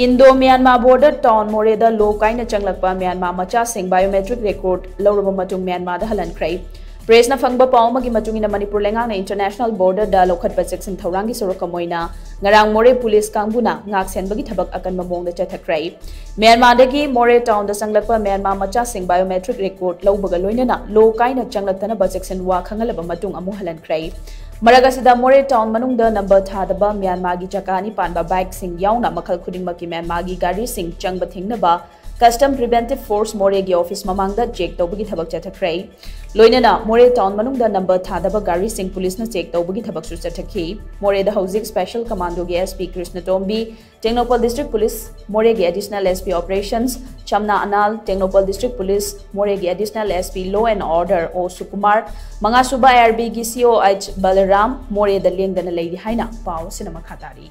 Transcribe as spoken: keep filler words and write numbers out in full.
Indo Myanmar border town ꯃꯣꯔꯦꯗ ꯂꯣ ꯀꯥꯏꯅ ꯆꯪꯂꯛꯄ ꯃ꯭ꯌꯥꯟꯃꯥꯔ ꯃꯆꯥꯁꯤꯡ biometric record ꯂꯧꯔꯕ ꯃꯇꯨꯡ ꯃ꯭ꯌꯥꯟꯃꯥꯔꯗ ꯍꯜꯍꯟꯈ꯭ꯔꯦ꯫ Pressꯅ ꯐꯪꯕ ꯄꯥꯎ ꯑꯃꯒꯤ ꯃꯇꯨꯡ ꯏꯟꯅ, ꯃꯅꯤꯄꯨꯔ ꯂꯩꯉꯥꯛꯅ international borderꯗ ꯂꯧꯈꯠꯄ ꯆꯦꯛꯁꯤꯟ ꯊꯧꯔꯥꯡꯒꯤ ꯁꯔꯨꯛ ꯑꯃ ꯑꯣꯏꯅ ꯉꯔꯥꯡ ꯃꯣꯔꯦ ꯄꯨꯂꯤꯁ ꯀꯥꯡꯕꯨꯅ ꯉꯥꯛ ꯁꯦꯟꯕꯒꯤ ꯊꯕꯛ ꯑꯀꯟꯕ ꯃꯑꯣꯡꯗ ꯆꯠꯊꯈ꯭ꯔꯦ꯫ ꯃ꯭ꯌꯥꯟꯃꯥꯔꯗꯒꯤ ꯃꯣꯔꯦ townꯗ ꯆꯪꯂꯛꯄ ꯃ꯭ꯌꯥꯟꯃꯥꯔ ꯃꯆꯥꯁꯤꯡ biometric record ꯂꯧꯕꯒ ꯂꯣꯏꯅꯅ ꯂꯣ ꯀꯥꯏꯅ ꯆꯪꯂꯛꯇꯅꯕ ꯆꯦꯛꯁꯤꯟ ꯋꯥ ꯈꯪꯍꯜꯂꯕ ꯃꯇꯨꯡ ꯑꯃꯨꯛ ꯍꯜꯍꯟꯈ꯭ꯔꯦ꯫ ꯃꯔꯛ ꯑꯁꯤꯗ ꯃꯣꯔꯦ town ꯃꯅꯨꯡꯗ number ꯊꯥꯗꯕ ꯃ꯭ꯌꯥꯟꯃꯥꯔꯒꯤ ꯆꯀꯥ ꯑꯅꯤ ꯄꯥꯟꯕ bikeꯁꯤꯡ ꯌꯥꯎꯅ ꯃꯈꯜ ꯈꯨꯗꯤꯡꯃꯛꯀꯤ ꯃ꯭ꯌꯥꯟꯃꯥꯔꯒꯤ ꯒꯥꯔꯤꯁꯤꯡ ꯆꯪꯕ ꯊꯤꯡꯅꯕ Custom Preventive Force ꯃꯣꯔꯦꯒꯤ office ꯃꯃꯥꯡꯗ check ꯇꯧꯕꯒꯤ ꯊꯕꯛ ꯆꯠꯊꯈ꯭ꯔꯦ꯫ ꯂꯣꯏꯅꯅ ꯃꯣꯔꯦ town ꯃꯅꯨꯡꯗ number ꯊꯥꯗꯕ ꯒꯥꯔꯤꯁꯤꯡ ꯄꯨꯂꯤꯁꯅ check ꯇꯧꯕꯒꯤ ꯊꯕꯛꯁꯨ ꯆꯠꯊꯈꯤ꯫ ꯃꯣꯔꯦꯗ ꯍꯧꯖꯤꯛ Special Commandoꯒꯤ S P ꯀ꯭ꯔꯤꯁꯅꯇꯣꯝꯕꯤ, Tengnoupal District Police ꯃꯣꯔꯦꯒꯤ Additional S P Operations ꯆꯝꯅꯥ Anal, Tengnoupal District Police ꯃꯣꯔꯦꯒꯤ Additional S P Law and Order O ꯁꯨꯀꯨꯃꯥꯔ, ꯃꯉꯥꯁꯨꯕ I R Bꯒꯤ C O H ꯕꯂꯔꯥꯝ ꯃꯣꯔꯦꯗ ꯂꯦꯡꯗꯅ ꯂꯩꯔꯤ ꯍꯥꯏꯅ ꯄꯥꯎ ꯑꯁꯤꯅ ꯃꯈꯥ ꯇꯥꯔꯤ꯫